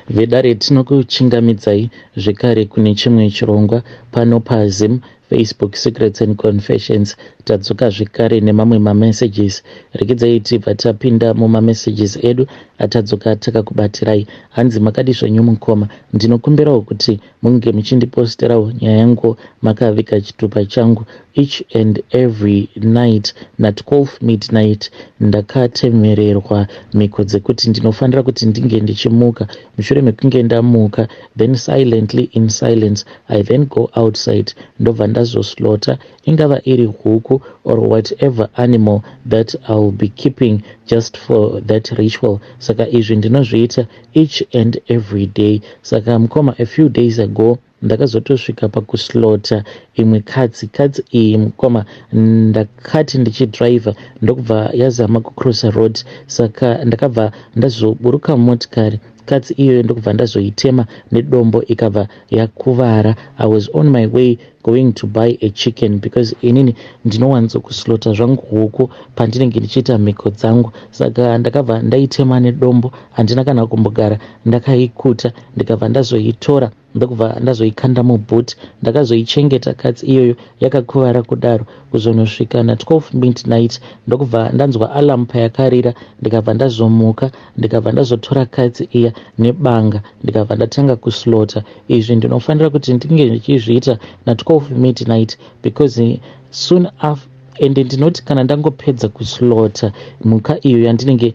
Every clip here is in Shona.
Vedare, tinokuchingamidzai zvekare kune chimwe chirongwa pano paZim Facebook Secrets and Confessions. Tadzoka zvekare nemamwe mamessages. Regedzai tibva tapinda mumamessages edu atadzoka takakubatirai. Hanzi, "Makadi zvenyu mukoma? Ndinokumbirawo kuti munge muchindiposterawo nyaya yangu makaviga chitupa changu. Each and every night na12 midnight ndakatemererwa mhiko dzekuti ndinofanira kuti ndinge ndichimuka. Mushure mekunge ndamuka, then silently, in silence, I then go outside, ndobva ndazoslaughter ingava iri huku or whatever animal that I will be keeping just for that ritual. Saka izvi ndinozviita each and every day. Saka mukoma, a few days ago ndakazotosvika pakuslaughter imwe katsi. Katsi iyi mukoma, ndakati ndichidhiraivha, ndokubva yazama kucrossa road. Saka ndakabva ndazoburuka mumotikari, katsi iyoyo ndokubva ndazoitema nedombo, ikabva yakuvara. I was on my way going to buy a chicken because inini ndinowanzokuslaughter zvangu huku pandinenge ndichiita mhiko dzangu. Saka ndakabva ndaitema nedombo, handina kana kumbogara ndakaikuta, ndikabva ndazoitora, ndokubva ndazoikanda muboot. Ndakazoichengeta katsi iyoyo yakakuvara kudaro kuzonosvika na12 midnight, ndokubva ndanzwa alarm payakarira, ndikabva ndazomuka, ndikabva ndazotora katsi iya nebanga, ndikabva ndatanga kuslaughter. Izvi ndinofanira kuti ndinge ndichizviita na12 midnight because soon after, ende ndinoti kana ndangopedza kuslaughter mhuka iyo yandinenge,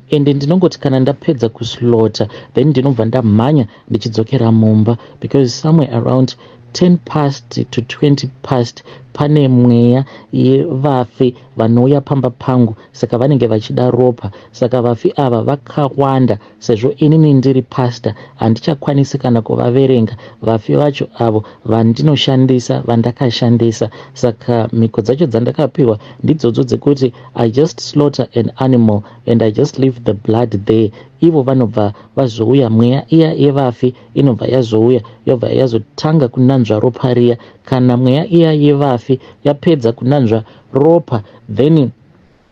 ende ndinongoti kana ndapedza kuslaughter, then ndinobva ndamhanya ndichidzokera mumba because somewhere around 10 past to 20 past pane mweya yevafi vanouya pamba pangu, saka vanenge vachida ropa. Saka vafi ava vakawanda. Sezvo inini ndiri pastor, handichakwanisi kana kuvaverenga vafi vacho avo vandinoshandisa, vandakashandisa. Saka mhiko dzacho dzandakapiwa ndidzodzo dzekuti I just slaughter an animal and I just leave the blood there. Ivo vanobva vazouya, mweya iya yevafi inobva yazouya, yobva yazotanga kunanzva ropa riya. Kana mweya iya yevafi yapedza kunanzva ropa, then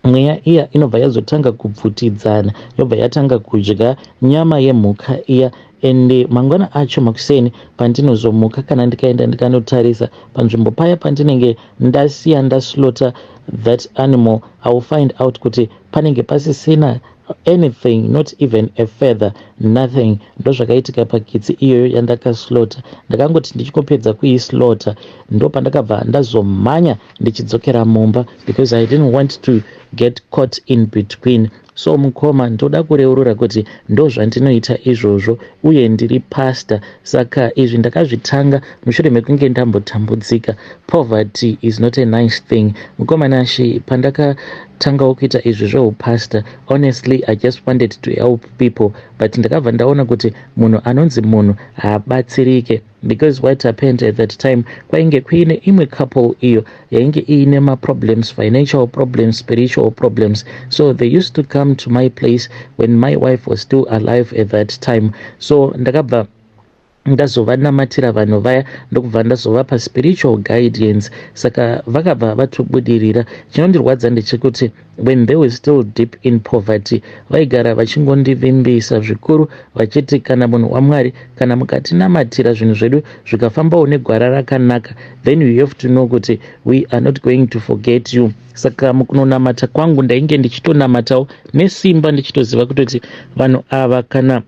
mweya iya inobva yazotanga kubvutidzana, yobva yatanga kudya nyama yemhuka iya. Ende mangwana acho makuseni pandinozomuka, kana ndikaenda ndikanotarisa panzvimbo paya pandinenge ndasiya ndaslaughter that animal, I will find out kuti panenge pasisina anything, not even a feather, nothing. Ndozvakaitika pakitsi iyoyo yandakaslaughter. Ndakangoti ndichingopedza kuislaughter, ndo pandakabva ndazomhanya ndichidzokera mumba because I didn't want to get caught in between. So mukoma, ndoda kureurura kuti ndo zvandinoita izvozvo, uye ndiri pastor. Saka izvi ndakazvitanga mushure mekunge ndambotambudzika. Poverty is not a nice thing, mukoma Nashe. Pandakatangawo kuita izvi zveupastor, honestly, I just wanted to help people, but ndakabva ndaona kuti munhu anonzi munhu haabatsirike because what happened at that time, kwainge kuine imwe couple iyo yainge iine maproblems, financial problems, spiritual problems. So they used to come to my place when my wife was still alive at that time. So ndakabva ndazovanamatira vanhu vaya, ndokubva ndazovapa spiritual guidance, saka vakabva vatobudirira. Chinondirwadza ndechekuti when they were still deep in poverty, vaigara vachingondivimbisa zvikuru vachiti, "Kana munhu waMwari, kana mukatinamatira zvinhu zvedu zvikafambawo negwara rakanaka, then you have to know kuti we are not going to forget you." Saka mukunonamata kwangu ndainge ndichitonamatawo nesimba, ndichitoziva kutoti vanhu ava kana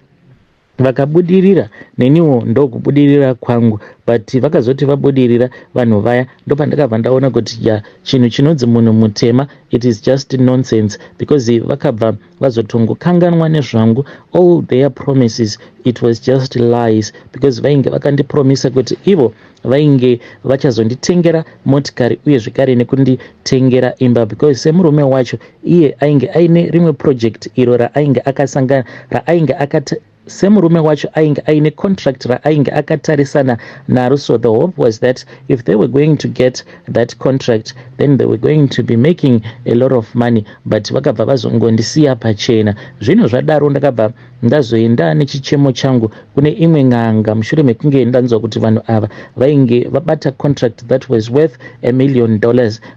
vakabudirira, neniwo ndokubudirira kwangu. But vakazoti vabudirira vanhu vaya, ndopandakabva ndaona kuti ya, chinhu chinonzi munhu mutema, it is just nonsense because vakabva vazotongokanganwa nezvangu. All their promises, it was just lies because vainge vakandipromisa kuti ivo vainge vachazonditengera motikari uye zvekare nekunditengera imba, because semurume wacho iye ainge aine rimwe project iro raainge akasangana, raainge akati, semurume wacho ainge aine contract raainge akatarisana naro. So the hope was that if they were going to get that contract, then they were going to be making a lot of money, but vakabva vazongondisiya pachena. Zvino zvadaro, ndakabva ndazoenda nechichemo changu kune imwe n'anga mushure mekunge ndanzwa kuti vanhu ava vainge vabata contract that was worth $1 million.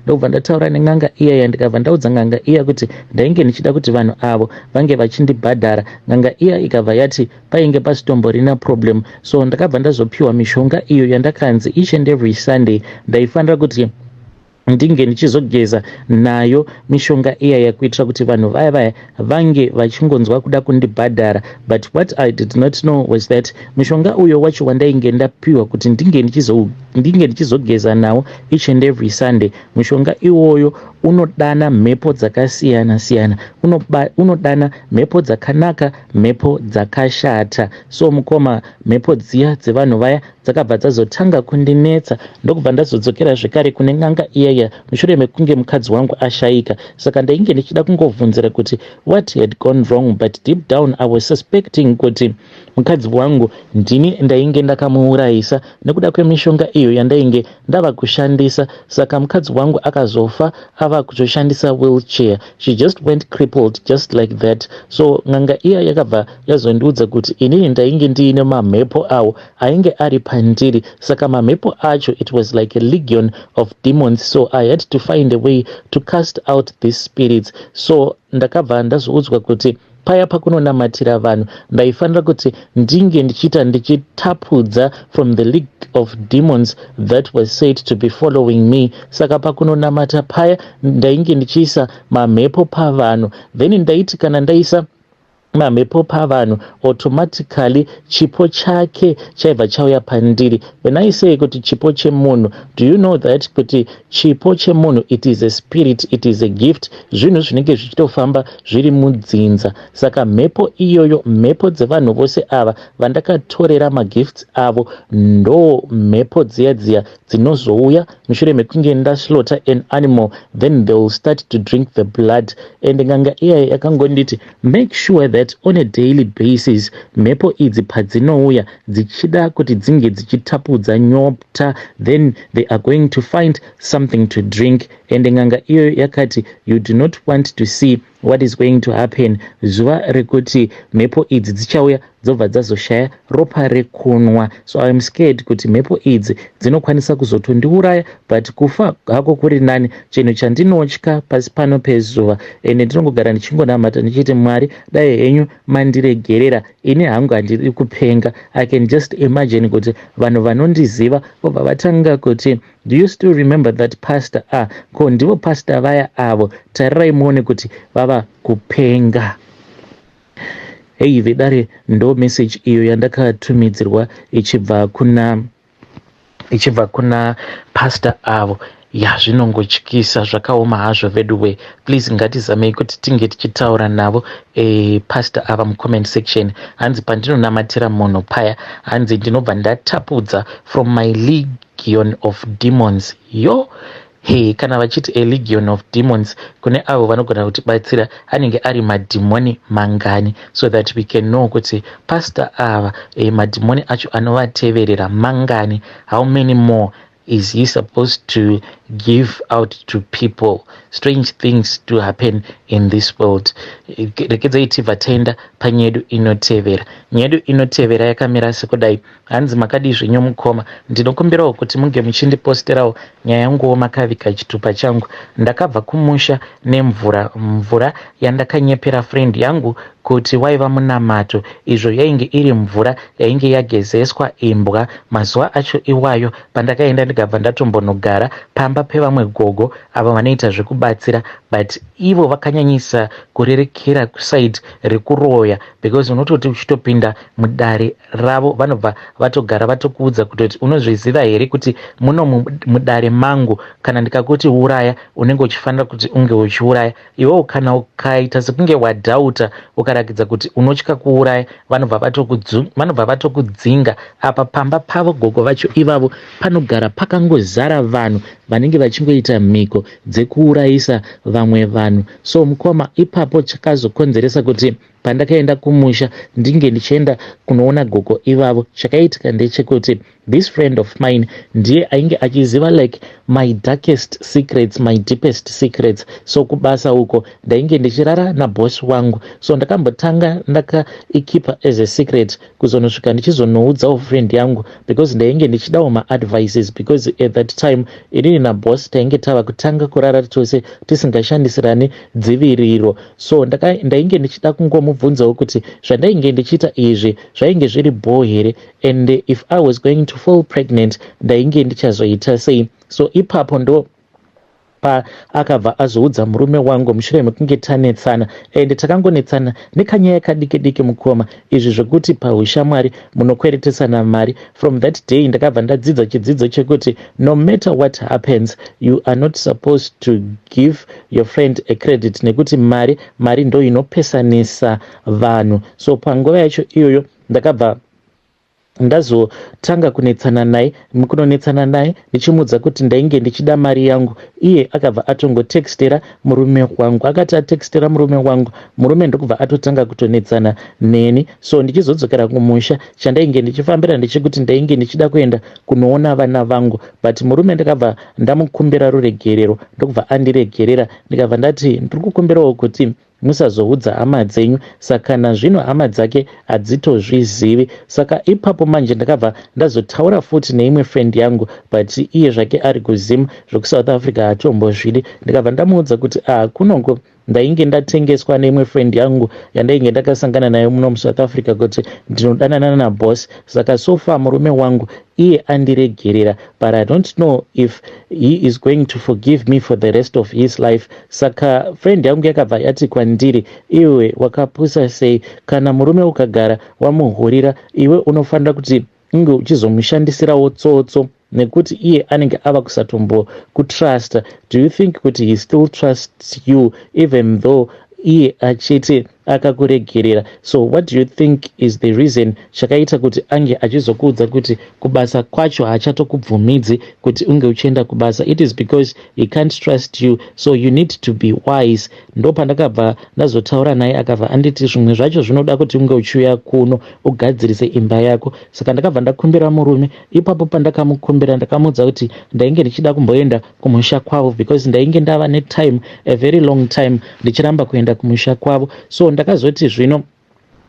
Ndokubva ndataura nen'anga iyaya, ndikabva ndaudza n'anga iya kuti ndainge ndichida kuti vanhu avo vange vachindibhadhara. N'anga iya ikabva yati painge pasitomborina problem. So ndakabva ndazopiwa mishonga iyo yandakanzi each and every Sunday ndaifanira kuti ndinge ndichizogeza nayo mishonga iyaya, kuitira kuti vanhu vaya vaya vange vachingonzwa kuda kundibhadhara. But what I did not know was that mushonga uyo wacho wandainge ndapiwa kuti ndinge ndichizogeza nawo each and every Sunday, mushonga iwoyo unodana mhepo dzakasiyana siyana, unodana mhepo dzakanaka, mhepo dzakashata. So mukoma, mhepo dziya dzevanhu vaya dzakabva dzazotanga kundinetsa, ndokubva ndazodzokera zvekare kune n'anga iyaya mushure mekunge mukadzi wangu ashayika. Saka ndainge ndichida kungovhunzira kuti what had gone wrong, but deep down I was suspecting kuti mukadzi wangu ndini ndainge ndakamuurayisa nekuda kwemishonga iyo yandainge ndava kushandisa. Saka mukadzi wangu akazofa ava kutoshandisa wheelchair. She just went crippled just like that. So n'anga iya yakabva yazondiudza kuti inini ndainge ndiine mamhepo awo ainge ari pandiri. Saka mamhepo acho, it was like a legion of demons, so I had to find a way to cast out these spirits. So ndakabva ndazoudzwa kuti paya pakunonamatira vanhu ndaifanira kuti ndinge ndichiita ndichitapudza from the league of demons that was said to be following me. Saka pakunonamata paya ndainge ndichiisa mamhepo pavanhu, then ndaiti kana ndaisa mamhepo pavanhu, automatically chipo chake chaibva chauya pandiri. When I say kuti chipo chemunhu, do you know that kuti chipo chemunhu, it is a spirit, it is a gift, zvinhu zvinenge zvichitofamba zviri mudzinza? Saka mhepo iyoyo, mhepo dzevanhu vose ava vandakatorera magifts avo, ndo mhepo dziya dziya dzinozouya mushure mekunge ndaslaughter an animal, then they will start to drink the blood. And nganga iyaya yakangonditi, make sure that on a daily basis mhepo idzi padzinouya dzichida kuti dzinge dzichitapudza nyota, then they are going to find something to drink. And nganga iyoyo yakati, you do not want to see what is going to happen zuva rekuti mhepo idzi dzichauya dzobva dzazoshaya ropa rekunwa. So I am scared kuti mhepo idzi dzinokwanisa kuzotondiuraya, but kufa hako kuri nani. Chinhu chandinotya pasi pano pezuva, ende ndinongogara ndichingonamata ndichiti, Mwari, dai henyu mandiregerera, ini hangu handiri kupenga. I can just imagine kuti vanhu vanondiziva vobva vatanga kuti, "Do you still remember that pastor? Ah, ko ndivo pastor vaya avo, tarirai muone kuti vava kupenga." Hei vedare, ndo message iyo yandakatumidzirwa ichibva kuna pastor avo. Ya, zvinongotyisa, zvakaoma hazvo veduwe. Please, ngatizamei kuti tinge tichitaura navo pastor ava mucomment section. Hanzi pandinonamatira munhu paya, hanzi ndinobva ndatapudza from my legion of demons. Yo he, kana vachiti a legion of demons, kune avo vanogona kutibatsira, anenge ari madhimoni mangani, so that we can know kuti pastor ava madhimoni acho anovateverera mangani? How many more is he supposed to give out to people? Strange things to happen in this world. Rekedzai tibva taenda panyedu inotevera. Nyedu inotevera yakamira sekudai. Hanzi, makadii zvenyu mukoma? Ndinokumbirawo kuti munge muchindiposterawo nyaya yanguwo makavika chitupa changu. Ndakabva kumusha nemvura, mvura yandakanyepera friend yangu kuti waiva munamato, izvo yainge iri mvura yainge yagezeswa imbwa. Mazuva acho iwayo pandakaenda, ndikabva ndatombonogara pamba pevamwe gogo avo vanoita zvekubatsira, but ivo vakanyanyisa kurerekera kuside rekuroya, because unototi uchitopinda mudare ravo, vanobva vatogara vatokuudza kutoti, unozviziva here kuti muno mudare mangu, kana ndikakuti uraya, unenge uchifanira kuti unge uchiuraya iwewo? Kana ukaita sekunge wadhauta, ukarakidza kuti unotya kuuraya, vanobva vatokudzinga. Apa pamba pavo gogo vacho ivavo panogara pakangozara vanhu vanenge vachingoita mhiko dzekuurayisa vamwe vanhu. So mukoma, ipapo chakazokonzeresa kuti Pandakaenda kumusha ndinge ndichienda kunoona gogo ivavo, chakaitika ndechekuti this friend of mine ndiye ainge achiziva like my darkest secrets, my deepest secrets. So kubasa uko ndainge ndichirara naboss wangu. So ndakambotanga ndakaikeepa as a secret, kuzonosvika ndichizonoudzawo friend yangu, because ndainge ndichidawo maadvices, because at that time inini naboss tainge tava kutanga kurara tose tisingashandisirani dziviriro. So ndainge ndichida kungomubvunzawo kuti zvandainge ndichiita izvi zvainge zviri bho here, and if I was going to fall pregnant, ndainge ndichazoita sei? So ipapo ndo paakabva azoudza murume wangu mushure mekunge tanetsana, and takangonetsana nekanyaya kadiki diki, mukoma, izvi zvekuti paushamwari munokweretesana mari. From that day ndakabva ndadzidza chidzidzo chekuti no matter what happens, you are not supposed to give your friend a credit, nekuti mari ndo inopesanisa vanhu. So panguva yacho iyoyo ndakabva ndazotanga kunetsana naye, mukunonetsana naye ndichimuudza kuti ndainge ndichida mari yangu. Iye akabva atongotextera murume wangu. Akati atextera murume wangu, murume ndokubva atotanga kutonetsana neni. So ndichizodzokera kumusha, chandainge ndichifambira ndechekuti ndainge ndichida kuenda kunoona vana vangu, but murume ndakabva ndamukumbira ruregerero, ndokubva andiregerera. Ndikabva ndati ndiri kukumbirawo kuti musazoudza hama dzenyu. Saka nazvino hama dzake hadzitozvizivi. Saka ipapo manje ndakabva ndazotaura futi neimwe friend yangu, but iye zvake ari kuZim, zvekuSouth Africa hatombozvidi. Ndikabva ndamuudza kuti ah, kunongo ndainge ndatengeswa neimwe friend yangu yandainge ndakasangana nayo muno muSouth Africa kuti ndinodanana naboss. Saka so far murume wangu iye andiregerera, but I don't know if he is going to forgive me for the rest of his life. Saka friend yangu yakabva yati kwandiri, "Iwe wakapusa sei? Kana murume ukagara wamuhurira, iwe unofanira kuti unge uchizomushandisirawo tsotso, nekuti iye anenge ava kusatombokutrust. Do you think kuti he still trusts you even though iye achiti akakuregerera? So what do you think is the reason chakaita kuti ange achizokuudza kuti kubasa kwacho haachatokubvumidzi kuti unge uchienda kubasa? It is because he can't trust you, so you need to be wise." Ndo pandakabva ndazotaura naye, akabva anditi zvimwe zvacho zvinoda kuti unge uchiuya kuno ugadzirise imba yako. Saka ndakabva ndakumbira murume. Ipapo pandakamukumbira, ndakamuudza kuti ndainge ndichida kumboenda kumusha kwavo, because ndainge ndava netime, a very long time, ndichiramba kuenda kumusha kwavo. So ndakazoti zvino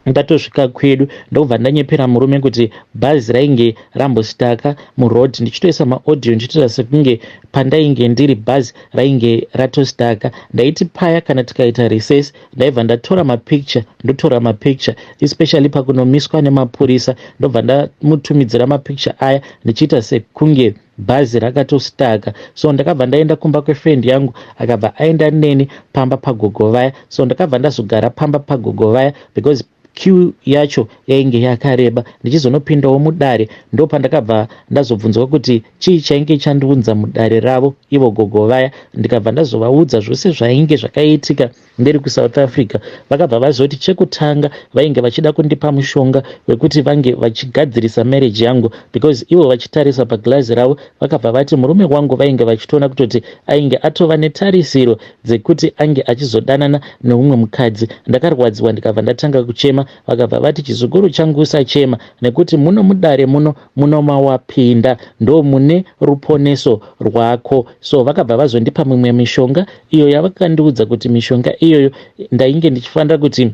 ndatosvika kwedu, ndobva ndanyepera murume kuti bhazi rainge rambostaka muroad, ndichitoisa maaudio, ndichitoita sekunge pandainge ndiri bhazi rainge ratostaka. Ndaiti paya kana tikaita recess, ndaibva ndatora mapicture, ndotora mapicture, especially pakunomiswa nemapurisa, ndobva ndamutumidzira mapicture aya ndichiita sekunge bhazi rakatostaka. So ndakabva ndaenda kumba kwefriend yangu, akabva aenda neni pamba pagogo vaya. So ndakabva ndazogara pamba pagogo vaya because queue yacho yainge yakareba. Ndichizonopindawo mudare, ndo pandakabva ndazobvunzwa kuti chii chainge chandiunza mudare ravo ivo gogo vaya. Ndikabva ndazovaudza zvose zvainge zvakaitika ndiri kuSouth Africa. Vakabva vazoti chekutanga vainge vachida kundipa mushonga wekuti vange vachigadzirisa marriage yangu, because ivo vachitarisa paglazi ravo, vakabva vati murume wangu vainge vachitoona kutoti ainge atova netarisiro dzekuti ange achizodanana neumwe mukadzi. Ndakarwadziwa, ndikabva ndatanga kuchema. Vakabva vati, "Chizukuru changu, usachema, nekuti muno mudare muno muno mawapinda ndo mune ruponeso rwako." So vakabva vazondipa mimwe mishonga iyo yavakandiudza kuti mishonga iyoyo ndainge ndichifanira kuti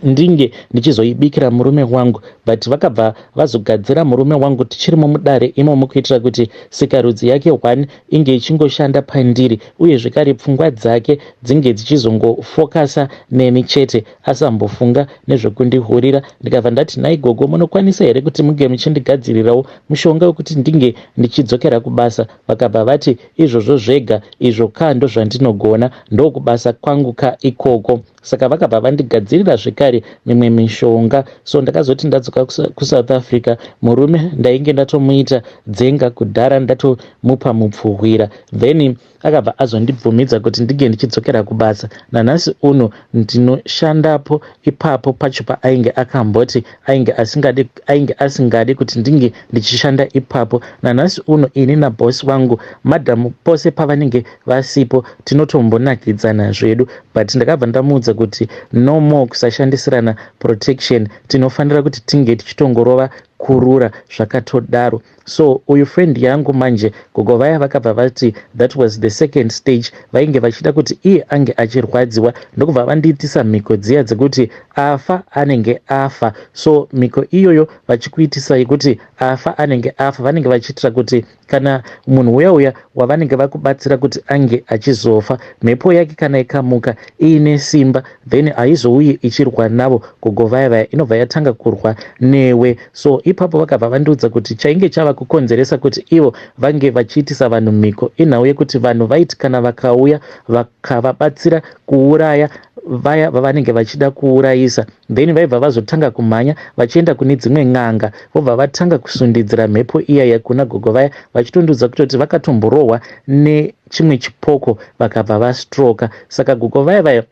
ndinge ndichizoibikira murume wangu, but vakabva vazogadzira murume wangu tichirimo mudare imomo, kuitira kuti sikarudzi yake one inge ichingoshanda pandiri, uye zvekare pfungwa dzake dzinge dzichizongofokasa neni chete, asambofunga nezvekundihurira. Ndikabva ndati, "Nhai gogo, munokwanisa here kuti munge muchindigadzirirawo mushonga wekuti ndinge ndichidzokera kubasa?" Vakabva vati, "Izvozvo zvega izvo ka ndo zvandinogona, ndokubasa kwangu ka ikoko." Saka vakabva vandigadzirira zvekare mimwe mishonga. So ndakazoti ndadzoka kuSouth Africa, murume ndainge ndatomuita dzenga kudhara, ndatomupa mupfuhwira. Then akabva azondibvumidza kuti ndinge ndichidzokera kubasa. Nanhasi uno ndinoshandapo ipapo pacho paainge akamboti ainge asingadi kuti ndinge ndichishanda ipapo. Nanhasi uno ini nabhosi wangu madhamu, pose pavanenge vasipo, tinotombonakidzana zvedu, but ndakabva ndamuudza. kuti no more kusashandisirana protection, tinofanira kuti tinge tichitongorova kurura zvakatodaro. So uyu friend yangu manje, gogo vaya vakabva vati that was the second stage. Vainge vachida kuti iye ange achirwadziwa, ndokubva vandiitisa mhiko dziya dzekuti afa anenge afa. So mhiko iyoyo vachikuitisa yekuti afa anenge afa, vanenge vachiitira kuti kana munhu uya uya wavanenge vakubatsira kuti ange achizofa, mhepo yake kana ikamuka iine simba, then haizouyi ichirwa navo gogo vaya vaya, inobva yatanga kurwa newe. So ipapo vakabva vandiudza kuti chainge chava kukonzeresa kuti ivo vange vachiitisa vanhu mhiko inhau yekuti vanhu vaiti kana vakauya vakavabatsira kuuraya vaya vavanenge vachida kuurayisa, then vaibva vazotanga kumhanya vachienda kune dzimwe n'anga, vobva vatanga kusundidzira mhepo iyaya kuna gogo vaya, vachitondiudza kutoti vakatomborohwa nechimwe chipoko vakabva vastroka. Saka gogo vaya vaya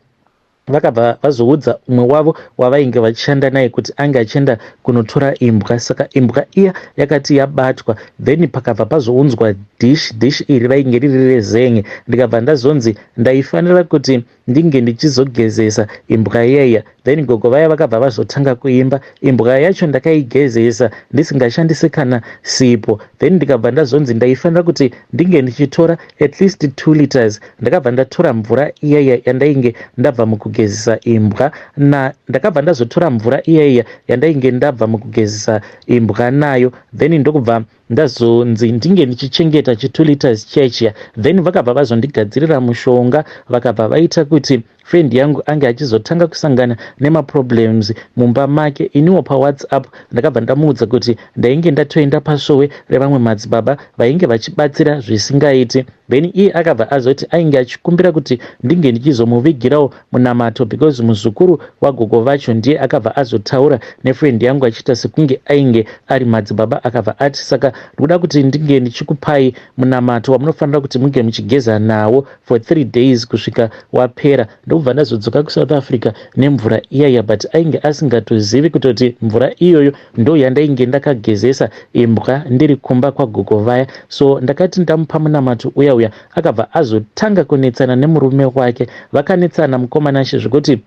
vakabva vazoudza umwe wavo wavainge vachishanda naye kuti ange achienda kunotora imbwa. Saka imbwa iya yakati yabatwa, then pakabva pazounzwa dish. Dish iri rainge riri rezen'e. Ndikabva ndazonzi ndaifanira kuti ndinge ndichizogezesa imbwa iyaiya. Then gogo vaya vakabva vazotanga kuimba. Imbwa yacho ndakaigezesa ndisingashandisi kana sipo. Then ndikabva ndazonzi ndaifanira kuti ndinge ndichitora at least 2 liters. Ndakabva ndatora mvura iyaiya yandainge ndabva mukugezesa imbwa na ndakabva ndazotora mvura iyaiya yandainge ndabva mukugezesa imbwa nayo. Then ndokubva ndazonzi ndinge ndichichengeta chi2 liters chechiya. Then vakabva vazondigadzirira mushonga, vakabva vaita kuti friend yangu ange achizotanga kusangana nemaproblems mumba make. Iniwo paWhatsApp ndakabva ndamuudza kuti ndainge ndatoenda pasowe revamwe madzibaba vainge vachibatsira zvisingaiti. Then iye akabva azoti ainge achikumbira kuti ndinge ndichizomuvigirawo munamato, because muzukuru wagogo vacho ndiye akabva azotaura nefriend yangu achiita sekunge ainge ari madzibaba. Akabva ati, "Saka ndikuda kuti ndinge ndichikupai munamato wamunofanira kuti munge muchigeza nawo for 3 days kusvika wapera." Ndokubva ndazodzoka kuSouth Africa nemvura iyaya, but ainge asingatozivi kutoti mvura iyoyo ndo yandainge ndakagezesa imbwa ndiri kumba kwagogo vaya. So ndakati ndamupa munamato uya uya, akabva azotanga kunetsana nemurume wake. Vakanetsana, mukomanashe, zvekuti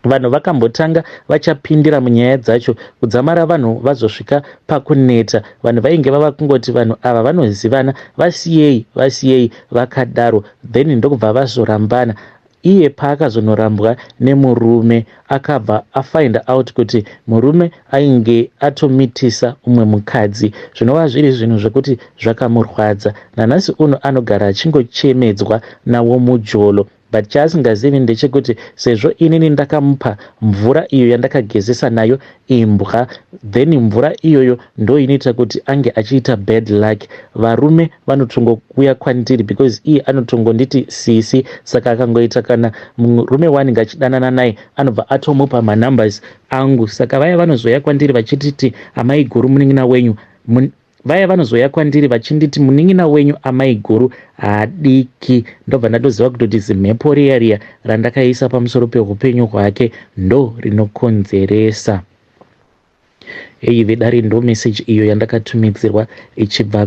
vanhu vakambotanga vachapindira munyaya dzacho kudzamara vanhu vazosvika pakuneta. Vanhu vainge vava kungoti vanhu ava vanozivana, vasiyei, vasiyei vakadaro. Then ndokubva vazorambana. Iye paakazonorambwa nemurume, akabva afind out kuti murume ainge atomitisa umwe mukadzi, zvinova zviri zvinhu zvekuti zvakamurwadza. Nanhasi uno anogara achingochemedzwa nawo mujolo, but chaasingazivi ndechekuti sezvo inini ndakamupa mvura iyo yandakagezesa nayo imbwa, then mvura iyoyo ndo inoita kuti ange achiita bad luck. Varume vanotongouya kwandiri because iye anotongonditi sisi. Saka akangoita kana murume wanenge achidanana naye, anobva atomupa manumbers angu. Saka vaya vanozoya kwandiri vachititi amai guru munin'ina wenyu, vaya vanozoya kwandiri vachinditi munin'ina wenyu amai guru haadiki, ndobva ndatoziva kutoti zimhepo riya riya randakaisa pamusoro peupenyu hwake ndo rinokonzeresa. Ei vedare, ndo meseji iyo yandakatumidzirwa ichibva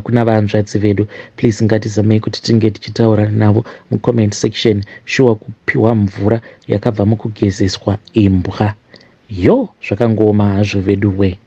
kuna vanzvadzi vedu. Please, ngatizamei kuti tinge tichitaura navo mucomment section. Shuwa, kupiwa mvura yakabva mukugezeswa imbwa, yo, zvakangooma hazvo vedu we.